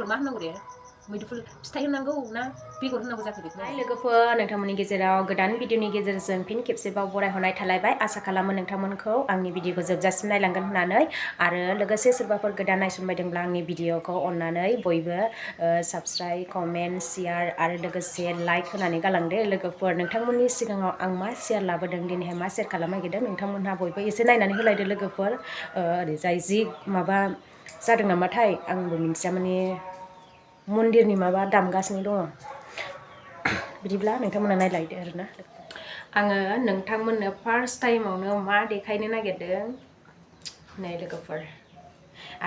मा होनांगौ दे मैदुफुल फिथाइ होनांगौ ना बेगर होनांगौ जाखो बेखौ लोगोफोर नोंथांमोननि गेजेराव गोदान भिडिअनि गेजेरजों फिन खेबसेबाव बरायहरनाय थालायबाय आसा खालामो नोंथांमोनखौ आंनि भिडिअखौ जोबजासिम नायलांगोन होननानै आरो लोगोसे सोरबाफोर गोदान नायसनबायदोंब्ला आंनि भिडिअखौ अननानै बयबो साबस्क्राइब कमेन्ट शेयार आरो लोगोसे लाइक होनानै गालांदो लोगोफोर नोंथांमोननि सिगाङाव आं मा शेयार लाबोदों दिनैहाय मा शेयार खालामनो नागिरदों नोंथांमोनहा बयबो एसे नायनानै होलायदो लोगोफोर ओरैजाय जि माबा जादों नामाथाय आंबो मिन्थिया माने मन्दिरनि माबा दामगासिनो दङ बिदिब्ला नोंथांमोना नायलायदो आरोना आङो नोंथांमोननो फार्स्ट टाइमावनो मा देखायनो नागिरदों नै लोगोफोर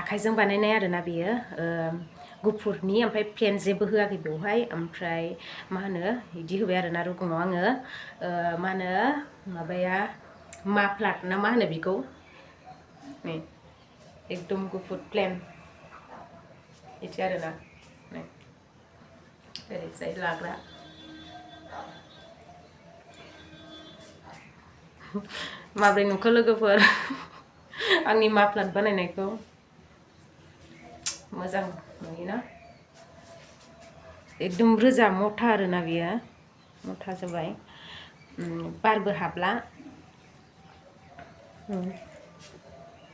आखाइजों बानायनाय आरोना बेयो गुफुरनि ओमफ्राय प्लेन जेबो होआखै बेवहाय ओमफ्राय मा होनो बिदि होबाय आरोना रुगुङाव आङो मा होनो माबाया माफ्लार ना मा होनो बेखौ नै एकदम गुफुर प्लेन बिदि आरोना नै ओरैजाय लाग्रा माब्रै नुखो लोगोफोर आंनि माफ्लार बानायनायखौ मोजां नुयोना एकदम रोजा मथा आरोना बेयो मथा जाबाय बारबो हाबला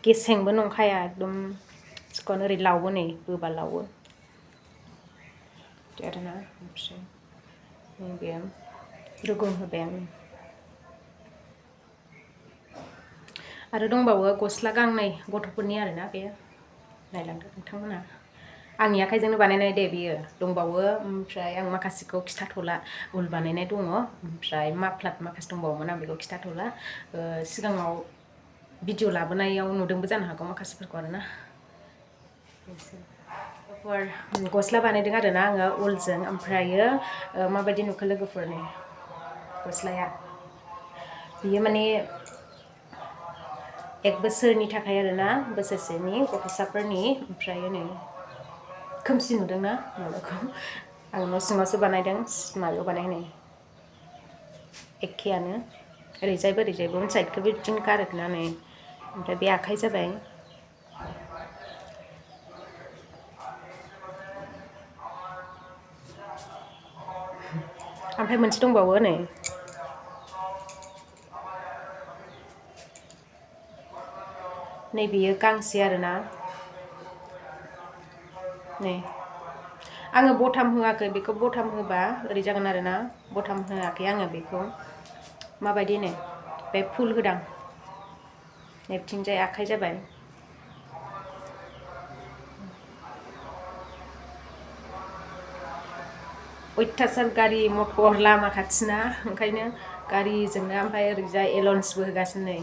गेसेंबो नंखाया एकदम सिखौनो ओरै लावो नै बोबा लावो बिदि आरोना ओमफ्राय नैबे रुगुं होबाय आं आरो दंबावो गस्ला गांनै गथ'फोरनि आरोना बे नायलांदो नोंथांमोना आंनि आखाइजोंनो बानायनाय दे बेयो दंबावो ओमफ्राय आं माखासेखौ खिथाथ'ला उल बानायनाय दङ ओमफ्राय माफ्लार माखासे दंबावोमोन आं बेखौ खिथाथ'ला सिगाङाव भिडिअ लाबोनायाव नुदोंबो जानो हागौ माखासेफोरखौ आरोना गस्ला बानायदों आरोना आङो उलजों ओमफ्रायो माबायदि नुखो लोगोफोरनि गस्लाया बियो माने 1 बोसोरनि थाखाय आरोना बोसोरसेनि गथ'साफोरनि ओमफ्राय नै खोमसि नुदोंना माबाखौ आं न' सिङावसो बानायदों माबायाव बानायनाय एखेयानो ओरैजायबो ओरैजायबो साइडखौबो बिदिनो गारोना नै ओमफ्राय बे आखाइ जाबाय ओमफ्राय मोनसे दंबावो नै बेयो गांसे आरोना नै आङो बटाम होआखै बेखौ बटाम होबा ओरै जागोन आरोना बटाम होआखै आङो बेखौ माबायदि नै बे फुल होदां नेबथिंजाय आखाइ जाबाय अयथासार गारि मटर लामा खाथिना ओंखायनो गारिजोंनो ओमफ्राय ओरैजाय एलन्सबो होगासिनो नै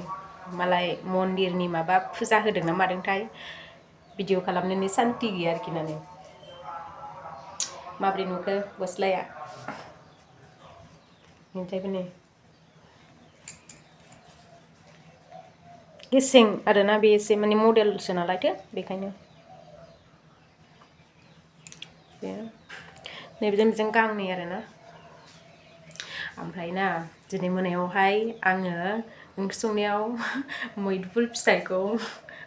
मालाय मन्दिरनि माबा फुजा होदों ना मादोंथाय भिडिअ खालामनायनि सान्ति गैया आरोखि ना नै माब्रै नुखो गस्लाया ओमफ्रायबो नै गेसें आरोना बे एसे माने मडेलसो नालायथो बेखायनो बे नैबेजों बेजों गांनै आरोना ओमफ्राय ना दिनै मोनायावहाय आङो ओंख्रि संनायाव मैदुफुल फिथाइखौ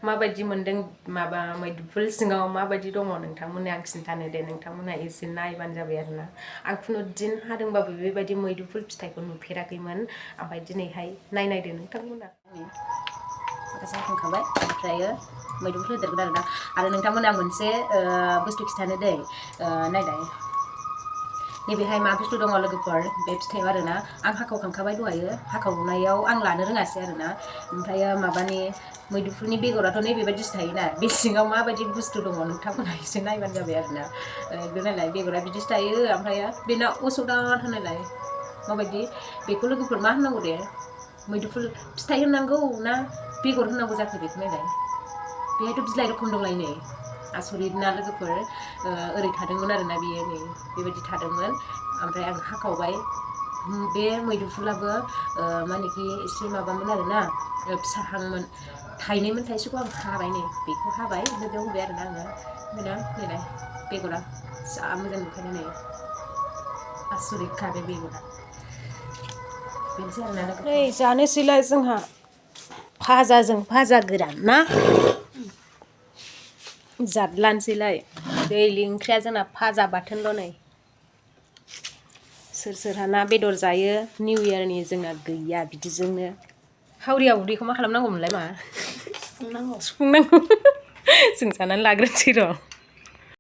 माबायदि मोन्दों माबा मैदुफुल सिङाव माबायदि दङ नोंथांमोननो आं खिन्थानो दे नोंथांमोनहा एसे नायबानो जाबाय आरोना आं खुनुदिन हादोंबाबो बेबायदि मैदुफुल फिथाइखौ नुफेराखैमोन ओमफ्राय दिनैहाय नायनायदो नोंथांमोना माखासे होखांबाय ओमफ्रायो मैदुफुल होदेरगोन आरोना आरो नोंथांमोना मोनसे बुस्थु खिन्थानो दै नायलाय नैबेहाय मा बुस्थु दङ लोगोफोर बे फिथाइयाव आरोना आं हाखावखांखाबाय दहायो हाखावनायाव आं लानो रोङासै आरोना ओमफ्रायो माबानि मैदुफुलनि बेगराथ' नैबेबायदिसो थायोना बे सिङाव माबायदि बुस्थु दङ नोंथांमोना एसे नायबानो जाबाय आरोना बे नायलाय बेगरा बिदिसो थायो ओमफ्राय बेना असौदाद होनायलाय माबायदि बेखौ लोगोफोर मा होननांगौ दे मैदुफुल फिथाइ होननांगौ ना बेगर होननांगौ जाखो बेखौ नायलाय बेहायथ' बिलाइ रोखोम दंलाय नै आसरित ना लोगोफोर ओरै थादोंमोन आरोना बेयो नै बेबायदि थादोंमोन ओमफ्राय आं हाखावबाय बे मैदुफुलाबो मानेखि एसे माबामोन आरोना फिसाहांमोन थाइनैमोन थाइसेखौ आं हाबाय नै बेखौ हाबाय ओमफ्राय बेयाव होबाय आरोना आङो ओमफ्राय नायलाय बेगरा जा मोजां नुखायो नै आसरितखा बे बेगरा बेनोसै आरोना नै जानोसैलाय जोंहा फाजा गोरान ना जादलानोसैलाय दैलि ओंख्रिया जोंना फाजा बाथोनल' नै सोर सोरहा ना बेदर जायो निउ इयारनि जोंना गैया बिदिजोंनो हावरिया उदैखौ मा खालामनांगौमोनलाय मा सुफुंनांगौ जों जानानै लाग्रोनोसै र'